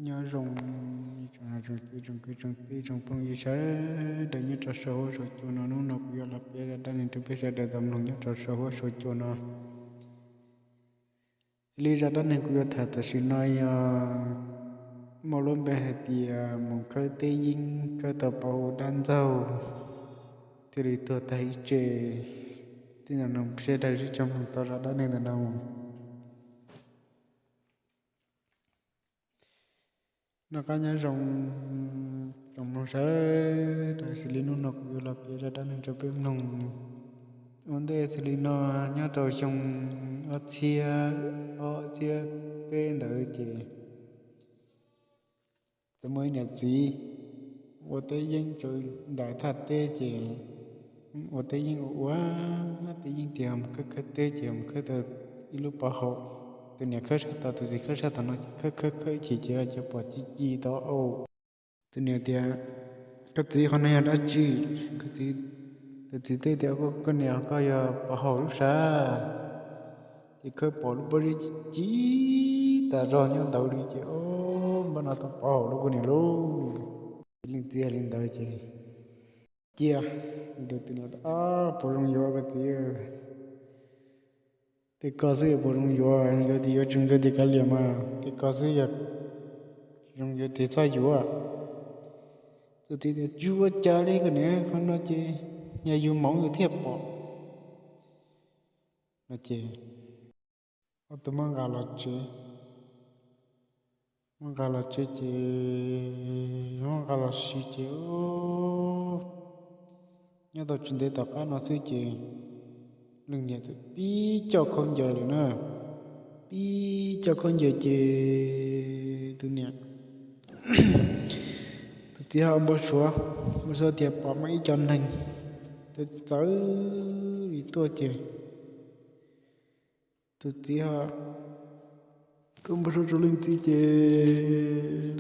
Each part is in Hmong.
Nyob zoo tsoom kwv tsoom tij tsoom phooj ywg sawv daws nyob rau saum huab saum cua no. Hnub no kuv yuav los piav zaj dab neeg rau peb sawv daws tau mloog nyob rau saum huab saum cua no. Xws li zaj dab neeg kuv yuav tham tam sim no yog muaj lub npe hais tias mus khawb teb yeeb khawb tau pa hu dab ntxaug thiaj li tuag tag ib tse. Tej zaum no sawv daws sib cog mloog tau zaj dab neeg ntawm no. Noj qab nyob zoo tsoom mloog sawv daws, xws li hnub no kuv yuav los piav zaj dab neeg rau peb mloog. Ua ntej xws li no, nyob rau xyoo ob txhiab ob txhiab peb ntawd ces txawm muaj ib niam txiv ua teb yeeb rau nram thaj teb ces ua teb yeeb ua ua teb yeeb tias mus khawb khawb teb ces mus khawb tau ib lub pov haum. Tus niam khawb sab tod, tus txiv khawb sab tom no ces khawb khawb khawb ib chim ces ua cas pom ci ci tau au. Tus niam tias, koj txiv, qhov no yog dab tsi? Tus txiv teb tias, koj niam, koj yog pov haum lub sab. Ces khawb pom lub pob zeb ci ci tas zog nyob ntawd li ces, o, npaj no tau pov haum lub kuv niam lauj. Ces leej txiv hais li ntawd ces cia, tus niam, puas zoo yuav koj txiv? Tej ko xwb puas zoo yuav, zoo yuav tias yuav, tsis zoo yuav tias kav liam mas, tej ko xwb yog tsis zoo yuav tias txhob yuav. Tus txiv tias, tsis ua cas li koj niam, qhov no ces yog yus hmoov yus thiaj pom. No ces ob tug muab nqa los tsev, muab nqa los tsev ces, muab nqa los sis ces, nyob tau tsis ntev tom qab no xwb ces leej niam txawm pib coj khaub ncaws lawm na. Pib coj khaub ncaws ces tus niam, tus txiv ho npau suav, npau suav tias pom muaj ib co neeg txawv txawv li tuaj ces tus txiv ho tuaj npau suav rau leej txiv ces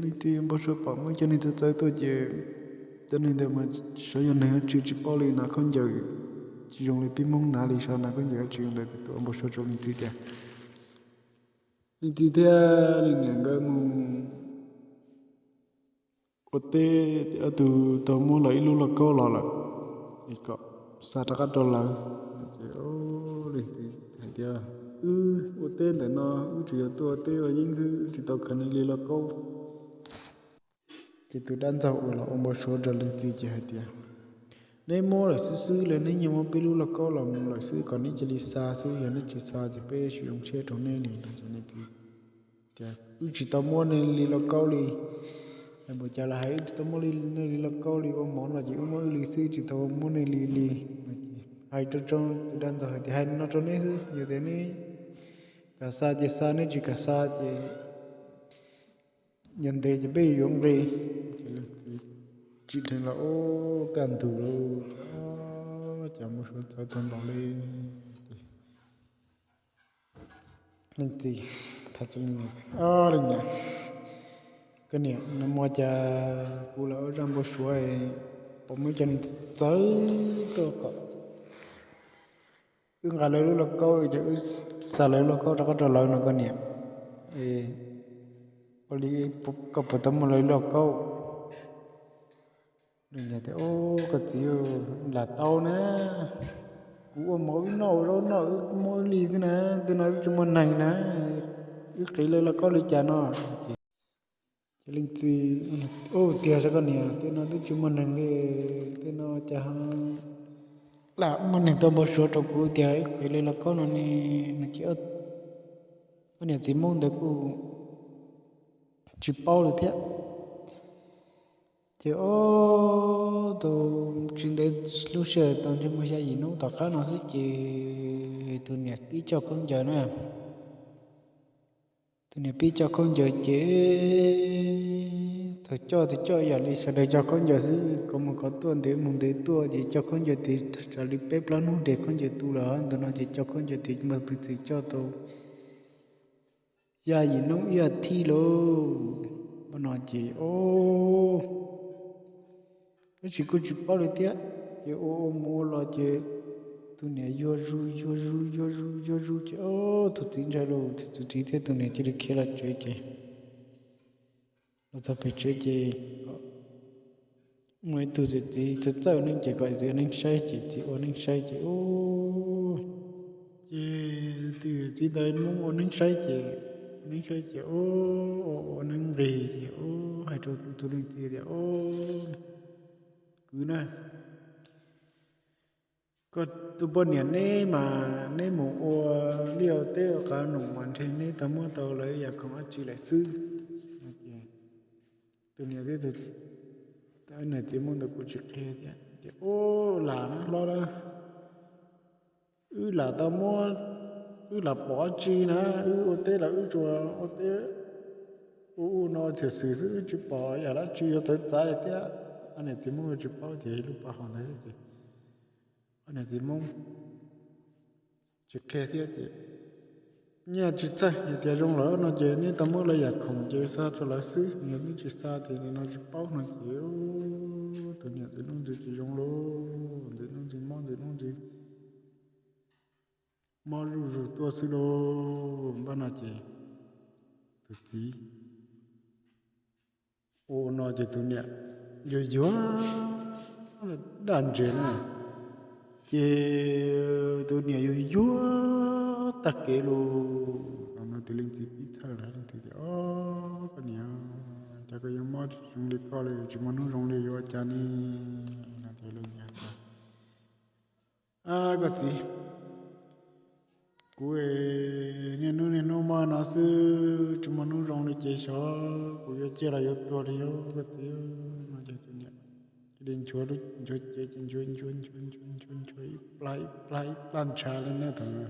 leej txiv npau suav pom muaj ib co neeg txawv txawv tuaj ces cov neeg ntawd mas xyov yog neeg dab tsi tsis paub li, hnav khaub ncaws tsis zoo li peb Hmoob hnav li, xyov hnav khaub ncaws dab tsi ntawd. Tus txiv tuaj npau suav rau leej txiv tias leej txiv thiab leej niam nkawd mus ua teb, ob tug tau muab lawv ib lub lauj kaub los lawm, es kom xa rov qab rau lawv. Ces leej txiv hais tias, wb ua teb ntawm no wb tsuas yog tuaj ua teb ua yeeb xwb, wb tsis tau khaws nej li lauj kaub. Ces tus dab ntxaug uas los ua npau suav rau leej txiv ces hais tias, neb muab lawm xwb xwb li, neb yeej muab peb lub lauj kaub los mus lawm xwb, kom neb cia li xa xwb, yog neb tsis xa ces peb tsis zoo siab rau neb li no. Ces leej txiv tias, wb tsis tau muab nej li lauj kaub li. Hais npaum cas los hais, wb tsis tau muab nej li lauj kaub li, ua mov no ces wb muab wb li xwb, tsis tau muab nej li li. Hais rau tus dab ntxaug hais tias, hais no rau neb xwb, yog tias neb kam xa ces xa, neb tsis kam xa ces yog ntev ces peb yuav nqi. Ces leej txiv tsim dheev los ua kaj ntug lauj, cas npau suav txawv tag npaum li. Ces leej txiv, leej niam, koj niam, no mas cas kuv los ua zaj npau suav, pom muaj ib co neeg txawv tuaj kom wb nqa lawv lub lauj kaub, ces wb xa lawv lub lauj kaub rov qab rau lawv no koj niam. Ua li koj puas tau muaj lawv lub lauj kaub? Tias, koj txiv, lam tau na, kuv ua mov wb noj, ua zaub noj, wb muab wb li xwb na, tej no wb tsis muaj neeg na, wb qiv lawv lauj kaub li cas no. Ces leej txiv, tiag sav koj niam, tej no twb tsis muaj neeg li, tej no cas lam muaj neeg tau npau suav rau kuv tias wb qiv lawv lauj kaub no ne, no ces ob niam txiv Hmoob ntawd kuj tsis paub li thiab. Ces ob tug tsis ntev lub sij hawm tau ntshe muaj xya yim hnub tom qab no xwb ces tus niam pib coj khaub ncaws na. Tus niam pib coj khaub ncaws ces thaum coj tus coj ib yam li sawv daws coj khaub ncaws xwb, kov mus kov tuaj ntev mus ntev tuaj ces coj khaub ncaws tes tag tsam li peb plaub hnub nres khaub ncaws tu lawm ntawm no ces coj khaub ncaws tes npawg pw txwm coj tau xya yim hnub ib as thiv lauj. Npaj no ces o, tab sis kuj tsis paub li thiab. Ces ua ua mus ua los ces tus niam yuag zus yuag zus yuag zus yuag zus ces o, tus txiv ntshai lauj, tus txiv thiab tus niam cia li khiav los tsev ces Los txog pem tsev ces muaj ib tug txiv txawj txawj ua neeb ces kom txiv ua neeb saib ces txiv ua neeb saib ces ub, ces tus txiv ntawd Hmoob ua neeb saib ces, ua neeb saib ces ub, ua neeb nqis ces ub hais rau tus leej txiv tias, Ub, kwv na, koj tus poj niam neb mas neb mus ua liaj ua teb ua qab noom mas ntshe neb tau muab tau lawv yam khoom dab tsi lawm xwb. Tus niam thiab tus txiv Hmoob ntawd kuj tsis qhia thiab ces, Ub, lam na hlob na, wb lam tau muab, wb lam pom dab tsi na, wb ua teb los wb tsuas ua teb ua ub no txhiam xwm xwb, wb tsis pom yam dab tsi yuav txawv txav li thiab. Ob niam txiv Hmoob tsis paub tias lub pov haum ntawd ces ob niam txiv Hmoob tsis qhia thiab ces, Nyiaj tsis txawj, yog tias zoo lawm no ces neb tau muab lawv yam khoom ces xa rau lawv xwb, yog neb tsis xa ces nim no tsis paub no ces tus niam ntxwv nuj ntsws tsis zoo lauj, ntxwv nuj ntsws mob, ntxwv nuj ntsws mob zuj zus tuaj xwb lauj. Npaj no ces tus txiv ua no ces tus niam yuag yuag daj ntseg na, ces tus niam yuag yuag tag kev lauj. Thaum no tus leej txiv pib txhawj lawm, leej txiv tias, Ob, koj niam, cas koj yuav mob tsis zoo li koj li, tsis muaj hnub zoo li yuav ua cas ne? No ces leej niam tias, Ab, koj txiv, kuv niaj hnub niaj hnub mob no xwb, tsis muaj hnub zoo li ces xyov kuv yuav ciaj los yuav tuag li os koj txiv. No ces tus niam cia li nchuav, nchuav cev ces nchuav nchuav nchuav nchuav nchuav nchuav ib plag ib plag ib plag ntshav li na thaum no.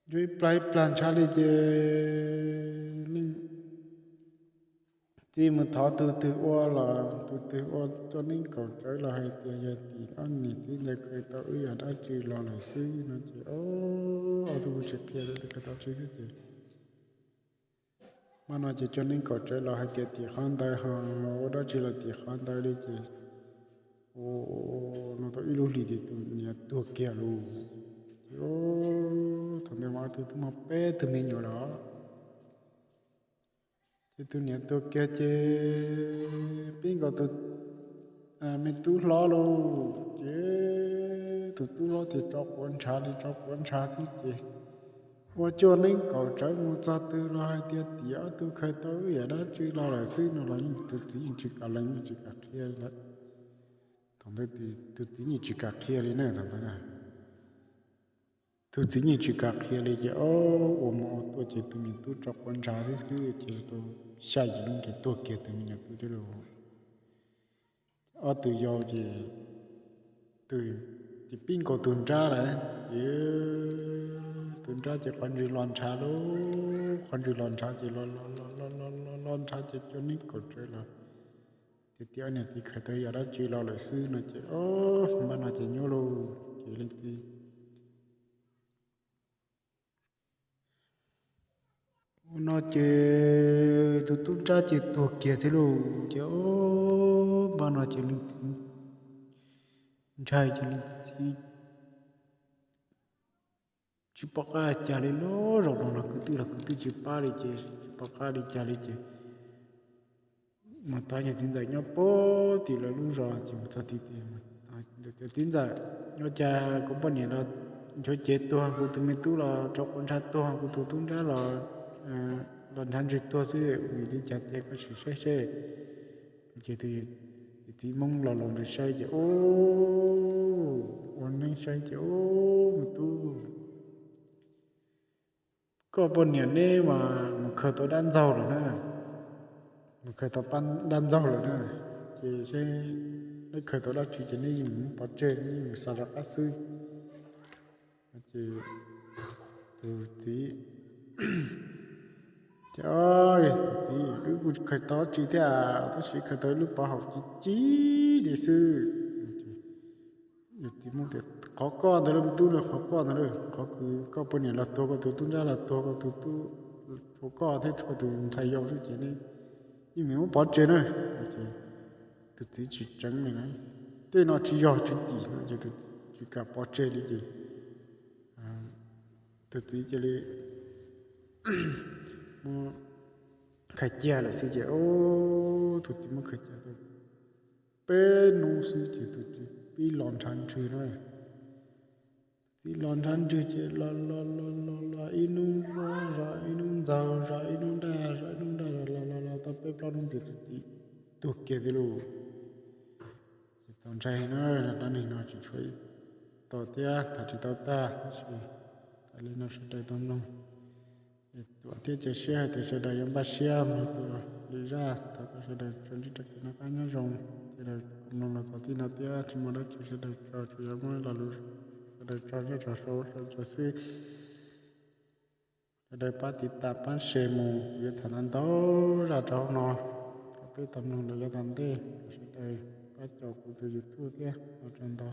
Nchuav ib plag ib plag ntshav li ces leej txiv mus thov tus twg ua los tus twg ua tso neeb kaum tsawv los hais tias yog tim ob niam txiv ntawd khaws tau wb yam dab tsi los lawm xwb no ces, Ob, ob tug kuj tsis qhia li, khaws tau tsis xwb ces, Npaj no ces tso neeb kaum tsawv los hais tias tim qhov ntawd ho ua dab tsi los tim qhov ntawd li ces, ua no tau ib lub hlis ces tus niam tuag kiag lauj. Ces thaum ntawd mas ob tug twb muaj peb tug me nyuam lawm. Ces tus niam tuag kiag ces pib nkaus tus me tub hlob lauj. Ces tus tub hlob ces tso quav ntshav li tso quav ntshav xwb ces, ua tso neeb kaum tsawv mus txog twg los hais tias tim ob tug khaws tau wb yam dab tsi los lawm xwb no los yeej tus txiv yeej tsis kam lees yeej tsis kam qhia lawm. Thaum ntawd tus txiv yeej tsis kam qhia li na, thaum ntawd tus txiv yeej tsis kam qhia li ces, ob, ua mus ua tuaj ces tus me tub tso quav ntshav xwb xwb ces tau xya yim hnub ces tuag kiag tus me nyuam tub thiab lauj. Ob tug yau ces, ces pib nkaus tus nrab lawm ces, tus nrab ces qhov ntswg los ntshav lauj, qhov ntswg los ntshav ces los los los los los los ntshav ces tso neeb kaum tsawv los, ces tim ob niam txiv khaws tau yam dab tsi los lawm xwb no ces, ob, npaj no ces nyuaj lauj ces leej txiv ua no ces tus tub nrab ces tuag kiag thiab lauj ces, ob, npaj no ces leej txiv ntshai ces leej txiv tsis pom qab cas li lauj, zaum no los kwv tij los kwv tij tsis pab li ces tsis pom qab li cas li ces mus thov niam txiv ntxawm nyob puag tim lawv lub zos ces mus txog tim, txiv ntxawm, ua cas kuv poj niam los nchuav cev tuag, kuv tus me tub los rau quav ntshav tuag, kuv tus tub nrab los, los ntshav ntswg tuag xwb, vim li cas tiag koj sim saib seb. Ces tus txiv Hmoob los los ntawd saib ces, ua neeb saib ces, ub, me tub, koj poj niam neb mas mus khaws tau dab ntxaug lawm na, mus khaws tau dab ntxaug lawm na, ces seb neb khaws tau dab tsi ces neb yeej mus pov tseg, neb yeej mus xa rov qab xwb. Ces tus txiv, ces, tus txiv, wb kuj khaws tau dab tsi thiab, tab sis khaws tau ib lub pov haum ci ci li xwb. Tus txiv Hmoob tias, qhov koj ntawd lauj me tub, qhov koj ntawd lauj, qhov kws koj poj niam los tuag, koj tus tub nrab los tuag, koj tus tub, tshuav koj thiab koj tus ntxhais yau xwb ces neb yeej mus pov tseg na. Ces tus txiv tsis tseev li na, tej no tsis yog tsis tim no ces tus txiv tsis kam pov tseg li ces tus txiv cia li mus khaws cia lawm xwb ces ub, tus txiv muab khaws cia tau peb hnub xwb ces tus txiv pib los nrhav ntswg na. Tus txiv los nrhav ntswg ces los los los los los ib hnub zog ib hnub ntxaug zog ib hnub daj zog ib hnub daj zog los los los tau peb plaub hnub ces tus txiv tuag kiag thiab lauj. Ces txaus ntshai na, dab neeg no tsis tshuav ib tog thiab tham tsis tau tag tab sis tham li no sawv daws tau mloog es tuam thiab cia siab hais tias sawv daws yuav npaj siab mloog tus lwm zaj. Thov kom sawv daws tsuas ntsib rau kev noj qab nyob zoo. Sawv daws kuj mloog los txog txij no thiab tsis muaj dab tsi, sawv daws tso tsuas yog muab lo lus sawv daws tso nyob rau saum saum xwb. Sawv daws pab tiv tas pab share mus, kuv yuav tham ntau ntau zaj rau hauv no kom peb tau mloog lawm yav tom ntej. Kom sawv daws pab caum kuv tus YouTube thiab, ua tsaug ntau.